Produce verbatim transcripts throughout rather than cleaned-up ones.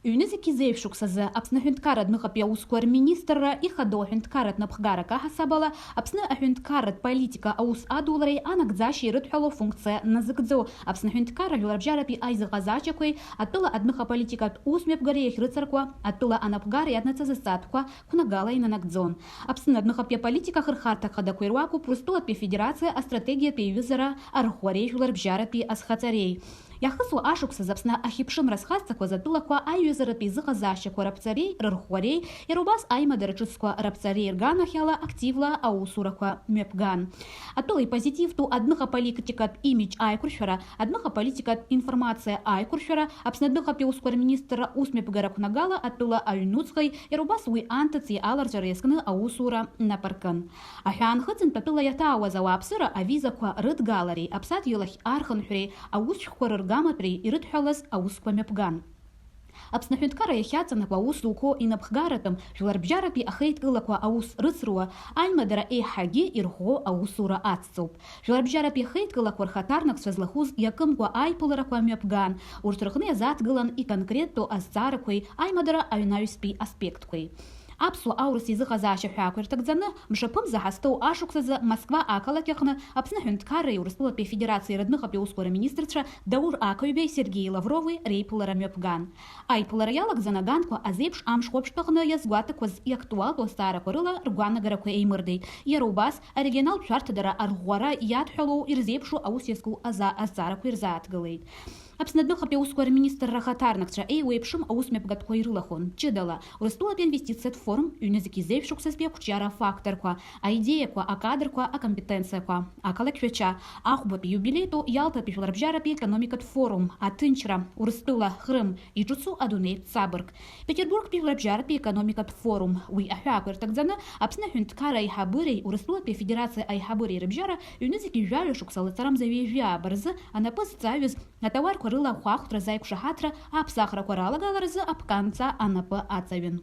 Ҩнызқьи зеижә шықәсазы Аԥсны аҳәынҭқарра адәныҟатәи аусқәа рминистрра ихадоу аҳәынҭқарратә напхгарак аҳасабала, Аԥсны аҳәынҭқарратә политика аус адулареи анагӡашьеи ирыдҳәалоу функциа назыгӡо, Аԥсны аҳәынҭқарра жәларбжьаратәи аизыҟазаашьақәеи атәыла адәныҟа политикатә усмҩаԥгареи иахьрыцыркуа, атәыла анапхгареи аднаҵазы зҵаатәқәа қәнагала инанагӡон. Аԥсны адәныҟатәи аполитика ахырхарҭа хадақәа ируакуп Урыстәылатәи Афедерациа астратегиатә еиҩызара арӷәӷәареи жәларбжьаратәи азхаҵареи. Иахысуа ашықәсазы Аԥсны ахьыԥшымра зхазҵақәаз атәылақәа аиҩызаратә еизыҟазаашьақәа раԥҵареи рырӷәӷәареи, иара убас аимадара ҿыцқәа раԥҵареи рганахьала активла аусурақәа мҩаԥган. Атәыла ипозитивтәу адәныҟа политикатә имидж аиқәыршәара, адәныҟа политикатә информациа аиқәыршәара, Аԥсны адәныҟатәи аусқәа рминистрра усмҩаԥгара қәнагала атәыла аҩнуҵҟеи, иара убас уи анҭыҵи аларҵәара иазкны аусура нап аркын. Аҳәаанхыҵынтә атәыла иаҭаауаз ауааԥсыра авизақәа рыдгалареи аԥсадгьыл ахь архынҳәреи аусшәҟәқәа рыргаматәреи ирыдҳәалаз аусқәа мҩаԥган. Аԥсны аҳәынҭқарра иахьаҵанакуа аус зуқәоу инапхгаратәым, жәларбжьаратәи ахеидкылақәа аус рыцруа, аимадара еиҳагьы ирӷәӷәоу аусура ацҵоуп. Жәларбжьаратәи ахеидкылақәа рхаҭарнакцәа злахәыз иакымкәа аиԥыларақәа мҩаԥган, урҭ рҟны иазааҭгылан иконкреттәу азҵаарақәеи аимадара аҩнаҩстәи аспектқәеи. Аԥсуа-аурыс еизыҟазаашьа ҳәаақәа ирҭагӡаны, мшаԥымза ҳазҭоу ашықәсазы Москва ақалақь аҟны Аԥсны аҳәынҭқарреи Урыстәылатәи Афедерациеи рыдныҟатәи аусқәа рминистрцәа Даур Ақаҩбеи Сергеи Лаврови реиԥылара мҩаԥган. Аиԥылара иалагӡан аганқәа азеиԥш амш уаԥшьҭаҟны иазгәаҭақәаз иактуалтәу азҵаарақәа рыла ргәаанагарақәа еимырдеит. Иара убас, арегионалтә шәарҭадара арӷәӷәара иадҳәалоу ирзеиԥшу аус иазку аза-, азҵаарақәа ирзааҭгылеит. Аԥсны адәныҟатәи аусқәа рминистрра ахаҭарнакцәа еиуеиԥшым аусмҩаԥгатәқәа ирылахәын, ҷыдала, Урыстәылатәи аинвестициатә форум, ҩнызқьи зеижә шықәсазтәи ақәҿиара афакторқәа, аидеиақәа, акадрқәа, акомпетенциақәа, ақалақь Шәача, ахәбатәи иубилеитәу Иалтатәи жәларбжьаратәи економикатә форум, аҭынчра, Урыстәыла, Ҟрым, иҿыцу адунеитә ҵабырг, Петербургтәи жәларбжьаратәи економикатә форум, уи аҳәаақәа ирҭагӡаны Аԥсны аҳәынҭқарра аиҳабыреи Урыстәылатәи Афедерациа аиҳабыреи рыбжьара ҩнызқьи жәаҩа шықәса лаҵарамза ҩажәи ааба рзы анапы зҵаҩыз атауарқәа рыла ахәаахәҭразы аиқәшаҳаҭра аԥсахрақәа ралагаларазы аԥканҵа анапы аҵаҩын.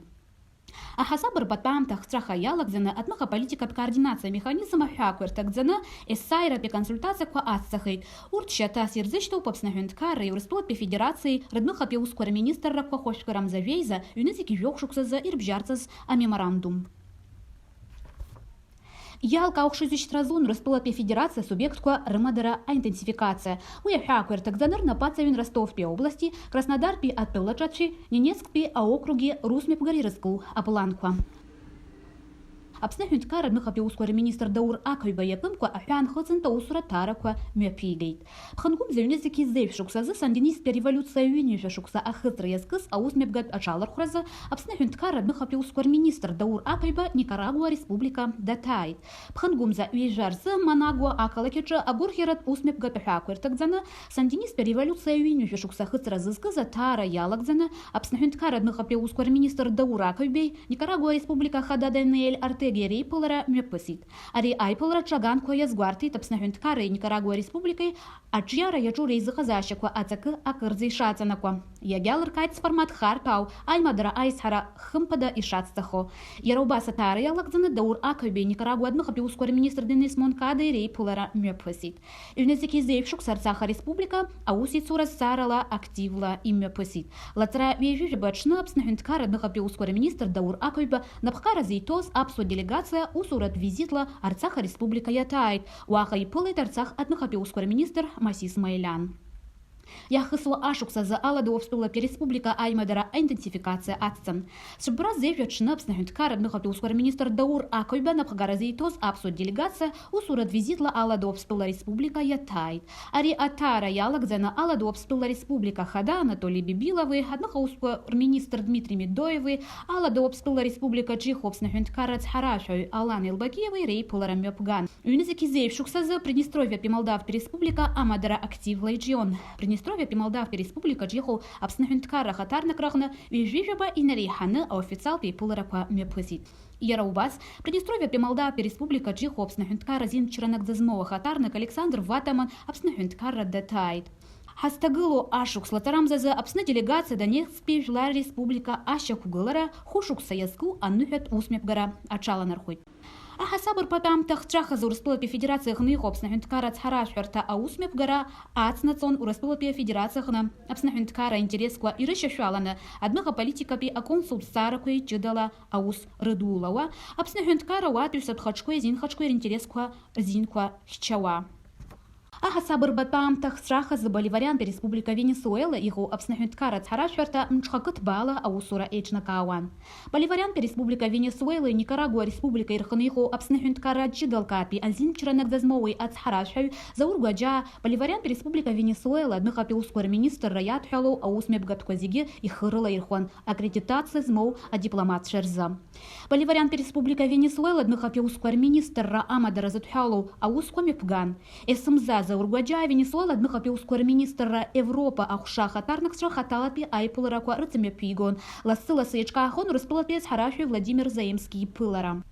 Аҳасаб рпатәаамҭа ахҵәаха иалагӡаны адәныҟа политикатә координациа амеханизм аҳәаақәа ирҭагӡаны есааиратәи аконсультациақәа ацҵахеит. Урҭ шьаҭас ирзышьҭоуп Аԥсны аҳәынҭқарреи Урыстәылатәи Афедерациеи рыдәныҟатәи аусқәа рминистррақәа хәажәкырамза жәеиза ҩнызқьи жәохә шықәсазы ирыбжьарҵаз амеморандум. Иалкаау хшыҩзышьҭра зун Урыстәылатәи Афедерациа асубиектқәа рымадара аинтенсификациа. Уи аҳәаақәа ирҭагӡаны рнапаҵаҩын Ростовтәи аобласти, Краснодартәи атәылаҿацәеи, Ненецктәи аокруги русмҩаԥгара ирызку апланқәа. Аԥсны аҳәынҭқарра адәныҟатәи аусқәа рминистр Даур Ақаҩба иакымкәа аҳәаанхыҵынтә аусура ҭаарақәа мҩаԥигеит. Ԥхынгәымза ҩнызқьи зеижә шықәсазы сандинисттәи ареволиуциа ҩынҩажәа шықәса ахыҵра иазкыз аусмҩаԥгатә аҽалархәразы Аԥсны аҳәынҭқарра адәныҟатәи аусқәа рминистр Даур Ақаҩба Никарагуа Республика даҭааит. Ԥхынгәымза ҩажәа рзы Манагуа ақалақь аҿы агәырӷьаратә усмҩаԥгатә аҳәаақәа ирҭагӡаны, сандинисттәи ареволиуциа ҩынҩажәа шықәса ахыҵра зызкыз аҭаара иалагӡаны, Аԥсны аҳәынҭқарра адәныҟатәи аусқәа рминистр Даур Ақаҩбеи, Никарагуа Республика Ахада Даниель Артегиа реиԥылара мҩаԥысит. Ари аиԥылараҿы аганқәа иазгәарҭеит Аԥсны аҳәынҭқарреи Никарагуа Республикеи аҿиара иаҿу реизыҟазаашьақәа аҵакы акырӡа ишаҵанакуа. Иагьалыркааит сформат хартәаау аимадара аизҳара хымԥада ишацҵахо. Иара убас аҭаара иалагӡаны Даур Ақаҩбеи Никарагуа адәныҟатәи усқәа рминистр Денис Монкадеи реиԥылара мҩаԥысит. Ҩнызқьи зеижә шықәса Арцах ареспублика аусеицура зҵаарала активла имҩаԥысит. Лаҵара ҩажәижәаба аҽны Аԥсны аҳәынҭқарра адәныҟатәи аусқәа рминистр Даур Ақаҩба напхгара зиҭоз аԥсуа делегациа усуратә визитла Арцах ареспублика иаҭааит. Уаҟа иԥылеит Арцах адәныҟатәи аусқәа рминистр Масис Маилян. Иахысуа ашықәс азы Алада Уаԥстәылатәи ареспублика аимадара аинтенсификациа ацҵан. Цәыббра зеижә аҽны Аԥсны аҳәынҭқарра адәныҟатәи аусқәа рминистр Даур Ақаҩба напхгара зиҭоз аԥсуа делегациа усуратә визитла Алада Уаԥстәыла ареспублика иаҭааит. Ари аҭаара иалагӡаны Алада Уаԥстәыла Республика Ахада Анатоли Бибилови, адәныҟа усқәа рминистр Дмитри Медоеви, Алада Уаԥстәыла Республикаҿы иҟоу Аԥсны аҳәынҭқарра ацҳаражәаҩ Алан Елбакиеви реиԥылара мҩаԥган. Ҩнызқьи зеижә шықәсазы Приднестровиатәи Молдавтәи Республика амадара активла иҿион. Приднестровиатәи Молдавтәи Республикаҿы иҟоу Аԥсны аҳәынҭқарра ахаҭарнакра аҟны ҩажәижәаба инареиҳаны аофициалтә еиԥыларақәа мҩаԥысит. Иара убас, Приднестровиатәи Молдавиатәи Республикаҿы иҟоу Аԥсны аҳәынҭқарра азин ҽра нагӡа змоу ахаҭарнак Александр Ватаман Аԥсны аҳәынҭқарра даҭааит. Ҳазҭагылоу ашықәс лаҵарамзазы Аԥсны делегациа Донецктәи Жәлар Республика ашьақәгылара хәышықәса иазку аныҳәатә усмҩаԥгара аҽаланархәит. Аҳасаб рбатәамҭа ахҵәахазы Урыстәылатәи Афедерациа аҟны иҟоу Аԥсны аҳәынҭқарра ацҳаражәҳәарҭа аусмҩаԥгара ацнаҵон Урыстәылатәи Афедерациа аҟны Аԥсны аҳәынҭқарра аинтересқәа ирышьашәаланы адәныҟа политикатәи аконсултә зҵаарақәеи ҷыдала аус рыдулауа, Аԥсны аҳәынҭқарра ауаатәыҩсатә хаҿқәеи азинхаҿқәеи ринтересқәа рзинқәа хьчауа. Аҳасаб рбатәамҭа ахҵәахазы Боливариантә Республика Венесуела иҟоу Аԥсны аҳәынҭқарра ацҳаражәҳәарҭа мҽхакы ҭбаала аусура еиҿнакаауан. Боливариантә Республика Венесуелеи Никарагуа Республикеи рҟны иҟоу Аԥсны аҳәынҭқарра ҷыдалкаатәи азинчра нагӡа змоуи ацҳаражәҳәаҩ Заур Гәаџьаа Боливариантә Республика Венесуела адәныҟатәи аусқәа рминистрра иадҳәалоу аусмҩаԥгатәқәа зегьы ихы рылаирхәан аккредитациа змоу адипломатцәа рзы. Боливариантә Республика Венесуела адәныҟатәи аусқәа рминистрра амадара зыдҳәалоу аусқәа мҩаԥган. Есымза Заур Гәаџьаа Венесуела адәныҟатәи аусқәа рминистрра Европа аҟәша ахаҭарнакцәа хаҭалатәи аиԥыларақәа рыҵамҩаԥигон, лассы-лассы еиҿкаахон Урыстәылатәи ацҳаражәҳәаҩ Владимир Заемски иԥылара.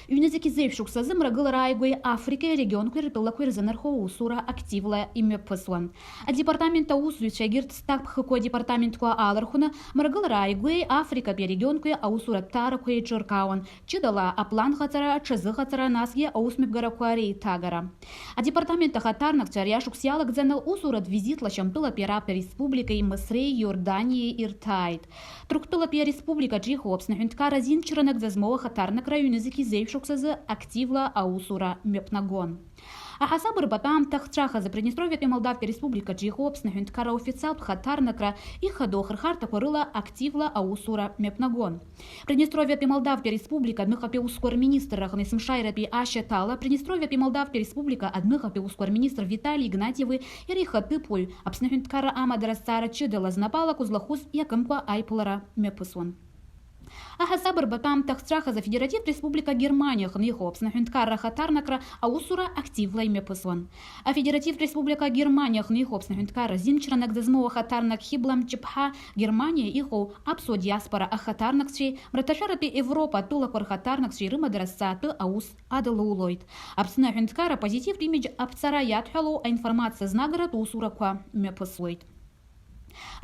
Ҩнызқь зеижә шықәсазы Мрагылара ааигәеи Африкеи арегионқәеи ртәылақәеи рзы инархоу аусура активла имҩаԥысуан. Адепартамент аусзуҩцәа егьырҭ зҭакԥхықәу адепартаментқәа аалархәны, Мрагылара ааигәеи Африкатәи арегионқәеи аусуратә ҭаарақәа еиҿыркаауан, ҷыдала апланҟаҵара, аҽазыҟаҵара, насгьы аусмҩаԥгарақәа реиҭагара. Адепартамент ахаҭарнакцәа ари ашықәс иалагӡаны усуратә визитла Шьамтәылатәи Арабтә Республикеи Мысреи Иорданиеи ирҭааит. Ҭырқәтәылатәи ареспубликаҿы иҟоу Аԥсны аҳәынҭқарра азинчра нагӡа змоу ахаҭарнакра ҩнызқь зеижә шықәсазы активла аусура мҩаԥнагон. Аҳасаб рбатәамҭа ахҵәахазы Приднестровиатәи Молдавтәи ареспубликаҿы иҟоу Аԥсны аҳәынҭқарра официалтә хаҭарнакра ихадоу ахырхарҭақәа рыла активла аусура мҩаԥнагон. Приднестровиатәи Молдавтәи ареспублика адәныҟатәи аусқәа рминистрра аҟны есымшааиратәи ашьаҭала Приднестровиатәи Молдавтәи ареспублика адәныҟатәи аусқәа рминистр Витали Игнатиеви иара ихаҭыԥуаҩ, Аԥсны аҳәынҭқарра амадара азҵаара ҷыдала знапы алаку злахәыз иакымкәа аиԥылара мҩаԥысуан. Аҳасаб рбатәамҭа ахҵәахазы Афедеративтә Республика Германиа аҟны иҟоу Аԥсны аҳәынҭқарра ахаҭарнакра аусура активла имҩаԥысуан. Афедеративтә Республика Германиа аҟны иҟоу Аԥсны аҳәынҭқарра азинчра нагӡа змоу ахаҭарнак Хьыбла Мҷыԥҳа Германиа иҟоу аԥсуа диаспора ахаҭарнакцәеи Мраҭашәаратәи Европа атәылақәа рхаҭарнакцәеи рымадара зҵаатәы аус адылулоит. Аԥсны аҳәынҭқарра апозитивтә имидж аԥҵара иадҳәалоу аинформациа знагаратә усурақәа мҩаԥысуеит.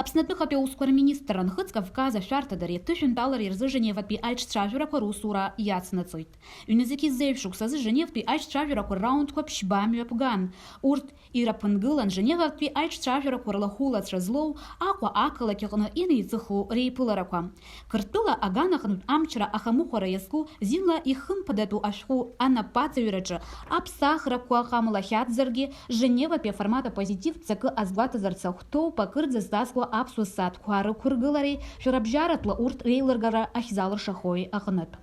Аԥсны адәныҟатәи аусқәа рминистрра Нхыҵ Кавказ ашәарҭадареи аҭышәынтәалареи рзы Женеватәи аиҿцәажәарақәа русура иацнаҵоит. Ҩнызқь зеижә шықәсазы Женевтәи аиҿцәажәарақәа рраундқәа ԥшьба мҩаԥган. Урҭ ираԥынгылан Женеватәи аиҿцәажәарақәа рлахәылацәа злоу Аҟәа ақалақь аҟны инеиҵыху реиԥыларақәа. Қырҭтәыла аганаҟнытә амчра ахамыхәара иазку зинла ихымԥадатәу ашәҟәы анапаҵаҩраҿы аԥсахрақәа ҟамлахьаӡаргьы, Женеватәи аформат апозитивтә ҵакы азгәаҭазарц ахәҭоуп, акырӡа зҵазкуа аԥсуа ссааҭқәа рықәыргылареи шәарабжьаратәла урҭ реилыргара ахьзалыршахои аҟнытә.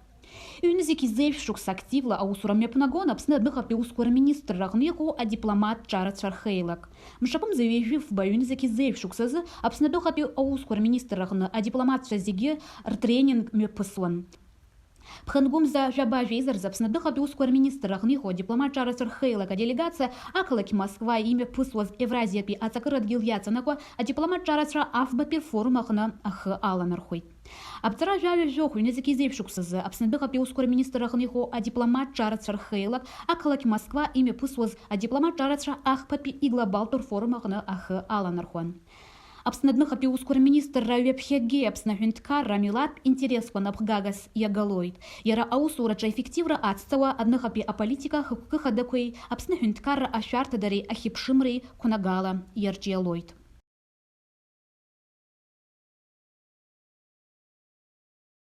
Ҩнызқь зеижә шықәса активла аусура мҩаԥнагон Аԥсны адәныҟатәи аусқәа рминистрра аҟны иҟоу адипломат ҿарацәа рхеилак. Мшаԥымза ҩажәи фба ҩнызқь зеижә шықәсазы Аԥсны адәныҟатәи аусқәа рминистрра аҟны адипломатцәа зегьы ртренинг мҩаԥысуан. Ԥхынгәымза жәаба жәеиза рзы Аԥсны адәныҟатәи усқәа рминистрра аҟны иҟоу адипломат ҿарацәа рхеилак аделегациа ақалақь Москва имҩаԥысуаз Евразиатәи аҵакыра дгьыл иаҵанакуа адипломат ҿарацәа афбатәи рфорум аҟны ахы аланархәеит. Аԥҵара жәаҩа жәохә ҩнызқь зеижә шықәсазы Аԥсны адәныҟатәи усқәа рминистрра аҟны иҟоу адипломат ҿарацәа рхеилак ақалақь Москва имҩаԥысуаз адипломат ҿарацәа ахԥатәи иглобалтә рфорум аҟны ахы аланархәуан. Аԥсны адәныҟатәи усқәа рминистрра ҩаԥхьагьы Аԥсны аҳәынҭқарра амилаҭтә интересқәа напхгагас иагалоит. Иара аусураҿы аеффективра ацҵауа адәныҟатәи аполитика ахықәкы хадақәеи Аԥсны аҳәынҭқарра ашәарҭадареи ахьыԥшымреи қәнагала иарҿиалоит.